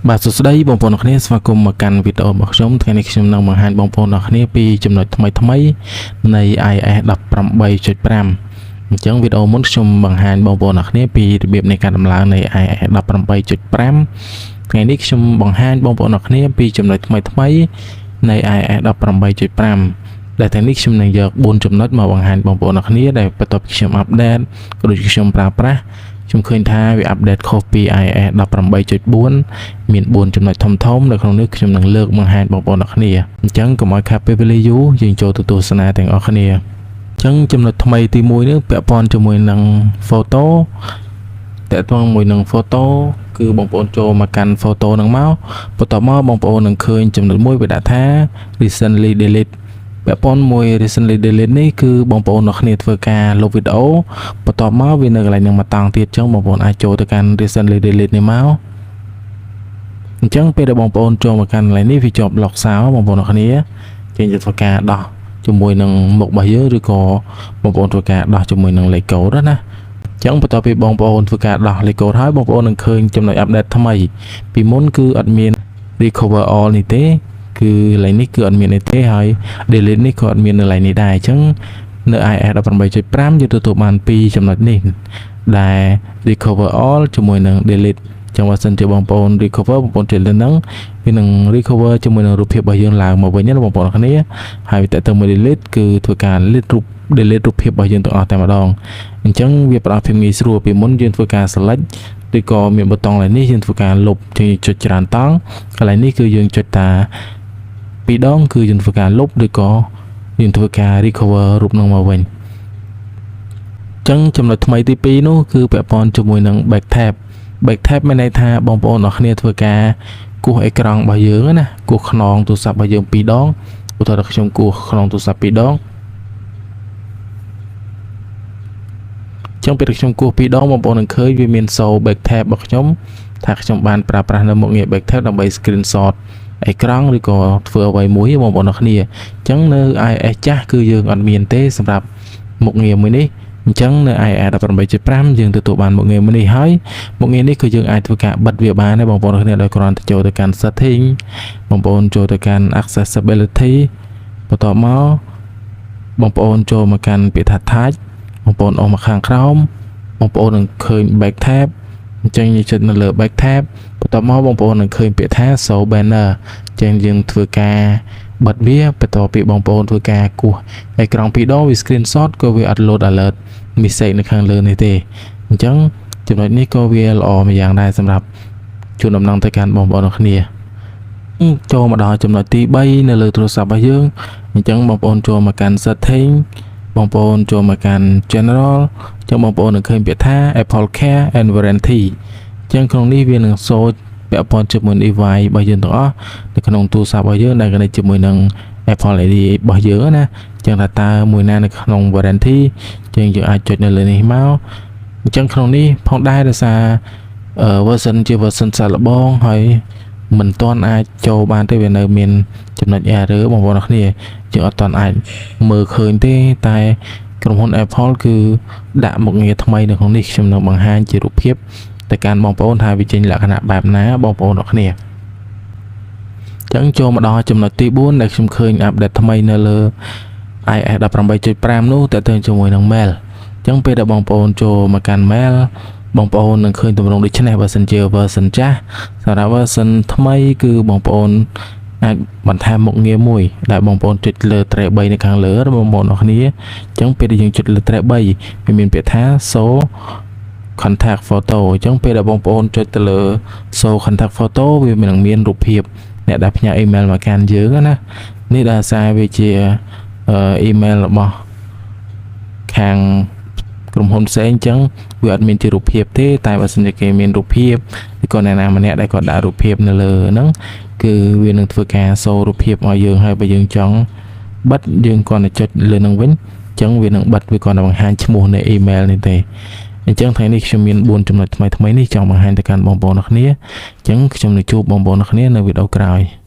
បាទសួស្តីបងប្អូនអរគ្នាស្វាគមន៍មកកាន់វីដេអូរបស់ខ្ញុំថ្ងៃនេះខ្ញុំនឹងបង្ហាញបងប្អូនអរគ្នាពីចំណុចថ្មីថ្មីនៃ iOS 18.5អញ្ចឹងវីដេអូមុនខ្ញុំបង្ហាញបងប្អូនអរគ្នាពីរបៀបនៃការដំឡើងនៃ iOS 18.5ថ្ងៃនេះខ្ញុំបង្ហាញបងប្អូនអរគ្នាពីចំណុចថ្មីថ្មីនៃ iOS 18.5ដែលថ្ងៃនេះខ្ញុំនឹងយក4ចំណុចមកបង្ហាញបងប្អូនអរគ្នាដែលបន្ទាប់ពីខ្ញុំ update ក៏ដូចជាខ្ញុំប្រើប្រាស់ខ្ញុំឃើញថាវា update ខុសពី iOS 18.4មាន4ចំណុចធំធំនៅក្នុងនេះខ្ញុំនឹងលើកបង្ហាញបងប្អូនអរគ្នាអញ្ចឹងកុំឲ្យខាតពេលវេលាយូរយើងចូលទៅទស្សនាទាំងអស់គ្នាអញ្ចឹងចំណុចថ្មីទី1នេះពាក់ព័ន្ធជាមួយនឹង photo តើតងមួយនឹង photo គឺបងប្អូនចូលមកកាន់ photo ហ្នឹងមកបន្ទាប់មកបងប្អូននឹងឃើញចំណុចមួយវាដាក់ថា recently delete ពាក់ព័ន្ធមួយ recently delete នេះគឺបងប្អូនអរគ្នាធ្វើការលុបវីដេអូបន្ទាប់មកវានៅកន្លែងនឹងមកតង់ទៀតអញ្ចឹងបងប្អូនអាចចូលទៅកាន់ recently delete នេះមកអញ្ចឹងពេលដែលបងប្អូនចូលមកកាន់កន្លែងនេះវាជាប់ lock សោបងប្អូនអរគ្នាចេញទៅធ្វើការដោះជាមួយនឹងមុខរបស់យើងឬក៏បងប្អូនធ្វើការដោះជាមួយនឹងលេខកូដណាចឹងបន្ទាប់ពីបងប្អូនធ្វើការដោះលេខកូដហើយបងប្អូននឹងឃើញចំណុច update ថ្មីពីមុនគឺអត់មាន recover all នេះទេគឺកន្លែងនេះគឺអត់មានអីទេហើយ delete នេះក៏អត់មាននៅកន្លែងនេះដែរអញ្ចឹងនៅ iOS 18.5យើងទទួលបាន2ចំណុចនេះដែល recover all ជាមួយនឹង delete ចឹងបើសិនជាបងប្អូន recover បងប្អូនចុចលើហ្នឹងវានឹង recover ជាមួយនឹងរូបភាពរបស់យើងឡើងមកវិញណាបងប្អូនគ្នាហើយតើទៅមួយ delete គឺធ្វើការ delete រូប delete រូបភាពរបស់យើងទាំងអស់តែម្ដងអញ្ចឹងវាផ្ដល់ភាពងាយស្រួលពីមុនយើងធ្វើការ select ឬក៏មានប៊ូតុងកន្លែងនេះយើងធ្វើការលុបយើងចុចច្រើនតង់កន្លែងនេះគឺយើងចុចតាពីរដងគឺយើងធ្វើការលុបឬក៏យើងធ្វើការ recover រូបនឹងមកវិញចឹងចំណុចថ្មីទី2នោះគឺពាក់ព័ន្ធជាមួយនឹង back tap back tap មានន័យថាបងប្អូនអរគ្នាធ្វើការគោះអេក្រង់របស់យើងណាគោះខ្នងទូរស័ព្ទរបស់យើងពីរដងឧទាហរណ៍ខ្ញុំគោះខ្នងទូរស័ព្ទពីរដងចឹងពេលខ្ញុំគោះពីរដងបងប្អូននឹងឃើញវាមាន show back tap របស់ខ្ញុំថាខ្ញុំបានប្រើប្រាស់នៅមុខងារ back tap ដើម្បី screenshot អេក្រង់ឬក៏ធ្វើអ្វីមួយបងប្អូនអរគ្នាអញ្ចឹងនៅ iOS ចាស់គឺយើងអត់មានទេសម្រាប់មុខងារមួយនេះអញ្ចឹងនៅ iOS 18.5យើងទទួលបានមុខងារមួយនេះហើយមុខងារនេះគឺយើងអាចធ្វើការបិទវាបានដែរបងប្អូនគ្នាដោយគ្រាន់តែចូលទៅកាន់ setting បងប្អូនចូលទៅកាន់ accessibility បន្ទាប់មកបងប្អូនចូលមកកាន់ពាក្យថា touch បងប្អូនអស់មកខាងក្រោមបងប្អូននឹងឃើញ back tap អញ្ចឹងយើងចុចនៅលើ back tap បន្ទាប់មកបងប្អូននឹងឃើញពាក្យថា show banner អញ្ចឹងយើងធ្វើការបិទវាបន្ទាប់ពីបងប្អូនធ្វើការគោះអេក្រង់ពីរដងវា screenshot ក៏វាអត់ load alert message នៅខាងលើនេះទេអញ្ចឹងចំណុចនេះក៏វាល្អមួយយ៉ាងដែរសម្រាប់ជូនដំណឹងទៅកាន់បងប្អូនអរគ្នាចូលមកដល់ចំណុចទី3នៅលើទូរស័ព្ទរបស់យើងអញ្ចឹងបងប្អូនចូលមកកាន់ setting បងប្អូនចូលមកកាន់ general អញ្ចឹងបងប្អូននឹងឃើញពាក្យថា Apple Care and Warranty អញ្ចឹងក្នុងនេះវានឹងសូចពាក់ព័ន្ធជាមួយ device របស់យើងទាំងអស់នៅក្នុងទូរស័ព្ទរបស់យើងដែល connect ជាមួយនឹង Apple ID របស់យើងណាអញ្ចឹងថាតើមួយណានៅក្នុង warranty អញ្ចឹងយើងអាចចុចនៅលើនេះមកអញ្ចឹងក្នុងនេះផងដែរដោយសារ version ជា version សាកល្បងហើយមិនទាន់អាចចូលបានទេវានៅមានចំណុច error បងប្អូនអរគ្នាយើងអត់ទាន់អាចមើលឃើញទេតែក្រុមហ៊ុន Apple គឺដាក់មុខងារថ្មីនៅក្នុងនេះខ្ញុំនឹងបង្ហាញជារូបភាពទៅកាន់បងប្អូនថាវាចេញលក្ខណៈបែបណាបងប្អូនអរគ្នាចឹងចូលមកដល់ចំណុចទី4ដែលខ្ញុំឃើញ update ថ្មីនៅលើ iOS 18.5នោះតើទៅជាមួយនឹង mail ចឹងពេលដែលបងប្អូនចូលមកកាន់ mail បងប្អូននឹងឃើញទម្រង់ដូចនេះបើសិនជា version ចាស់សម្រាប់ version ថ្មីគឺបងប្អូនអាចបន្ថែមមុខងារមួយដែលបងប្អូនចុចលើ tray 3នៅខាងលើបងប្អូនអរគ្នាអញ្ចឹងពេលដែលយើងចុចលើ tray 3វាមានពាក្យថា show contact photo អញ្ចឹងពេលដែលបងប្អូនចុចទៅលើ show contact photo វានឹងមានរូបភាពអ្នកដែលផ្ញើ email មកកាន់យើងណានេះដោយសារវាជា email របស់ខាងក្រុមហ៊ុនផ្សេងអញ្ចឹងវាអត់មានជារូបភាពទេតែបើសិនជាគេមានរូបភាពឬក៏អ្នកណាម្នាក់ដែលគាត់ដាក់រូបភាពនៅលើហ្នឹងគឺវានឹងធ្វើការសូរូបភាពឲ្យយើងហើយបើយើងចង់បិទយើងគ្រាន់តែចុចលើនឹងវិញអញ្ចឹងវានឹងបិទវាគ្រាន់តែបង្ហាញឈ្មោះនៃ email នេះទេអញ្ចឹងថ្ងៃនេះខ្ញុំមាន4ចំណុចថ្មីថ្មីនេះចង់បង្ហាញទៅកាន់បងប្អូនអរគ្នាអញ្ចឹងខ្ញុំនឹងជួបបងប្អូនអរគ្នានៅវីដេអូក្រោយ។